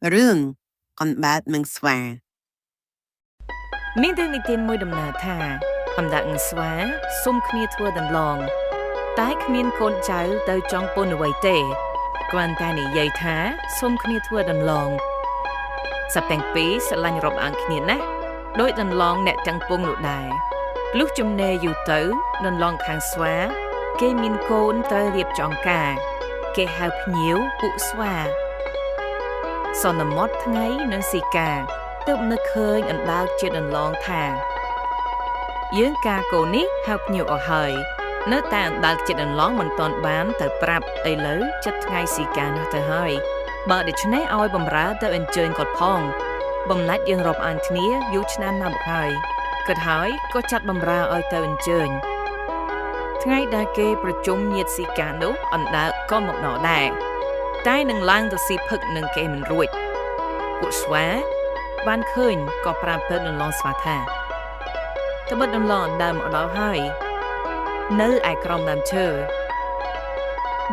រឿង កណ្បើកនិងស្វា មានរឿងនិទានមួយដំណើរថាអណ្ដើកនិងស្វាសុំគ្នាធ្វើដន្លង តែគ្មានកូនចៅទៅចង់ពន្ធអ្វីទេគ្រាន់តែនិយាយថាសុំគ្នាធ្វើដន្លងសត្វទាំងពីរស្រឡាញ់រាប់អានគ្នាណាស់ដោយដន្លងអ្នកទាំងពងនោះដែរលុះជំនេរយូរទៅដន្លងខាងស្វា គេមានកូនត្រូវរៀបចំការ គេហៅភ្ញៀវពួកស្វា សន្មត់ថ្ងៃនិងស៊ីកាទើបនឹកឃើញអណ្ដើកជាដន្លងថា យើងការកូននេះហៅភ្ញៀវអស់ហើយ នៅតែអណ្ដើកជាដន្លងមិនទាន់បានទៅប្រាប់ឥឡូវចិត្តថ្ងៃស៊ីកានោះទៅហើយបើដូច្នេះឲ្យបំរើទៅអញ្ជើញគាត់ផង បំណាច់យើងរាប់អានគ្នាយូរឆ្នាំណាស់មកហើយគិតហើយក៏ចាត់បំរើឲ្យទៅអញ្ជើញថ្ងៃដែលគេប្រជុំញាតិស៊ីកានោះអណ្ដើកក៏មកដល់ដែរតែនឹងឡើងទៅស៊ីផឹកនឹងគេមិនរួចពួកស្វាបានឃើញក៏ប្រាប់ទៅដន្លងស្វាថា ត្បិតដន្លងអណ្ដើកមកដល់ហើយ នៅឯក្រោមដើមឈើ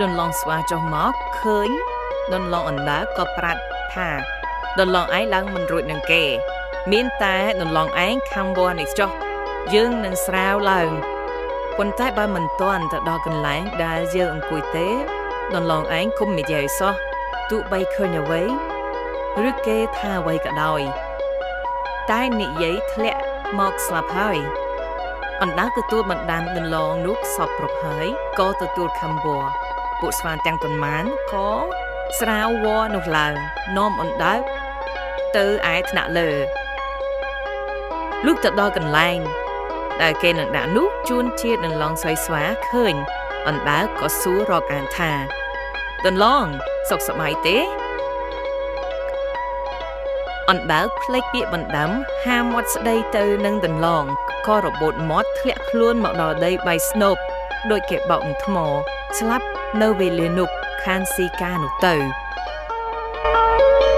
ដន្លងស្វាចុះមកឃើញដន្លងអណ្ដើកក៏ប្រាប់ថាដន្លងឯងឡើងមិនរួចនឹងគេ មានតែដន្លងឯងខំវ័នេះចុះយើងនឹងស្រាវឡើងប៉ុន្តែបើមិនទាន់ទៅដល់កន្លែងដែលយើងអង្គុយទេដន្លងឯងគុំនិយាយសោះទោះបីឃើញអ្វីឬគេថាអ្វីក៏ដោយ តែនិយាយធ្លាក់មកស្លាប់ហើយ អណ្ដើកទទួលបណ្ដាំដន្លងនោះសពគ្រប់ហើយក៏ទទួលខំវរពួកស្វាទាំងប៉ុន្មានក៏ស្រាវវរនោះឡើងនាំអណ្ដើកទៅឯថ្នាក់លើលុះទៅដល់កន្លែង ដែលគេនឹងដាក់នោះជួនជាដន្លងស្រីស្វាឃើញអណ្ដើកក៏សួររកអានថាដន្លងសុខសប្បាយទេ អណ្ដើកភ្លេចពាក្យបណ្ដាំហាមាត់ស្ដីទៅនឹងដន្លងក៏របូតមាត់ធ្លាក់ខ្លួនមកដល់ដីបៃស្នូបដូចគេបោកនឹងថ្ម ស្លាប់នៅវេលានោះខានស៊ីកានោះទៅ។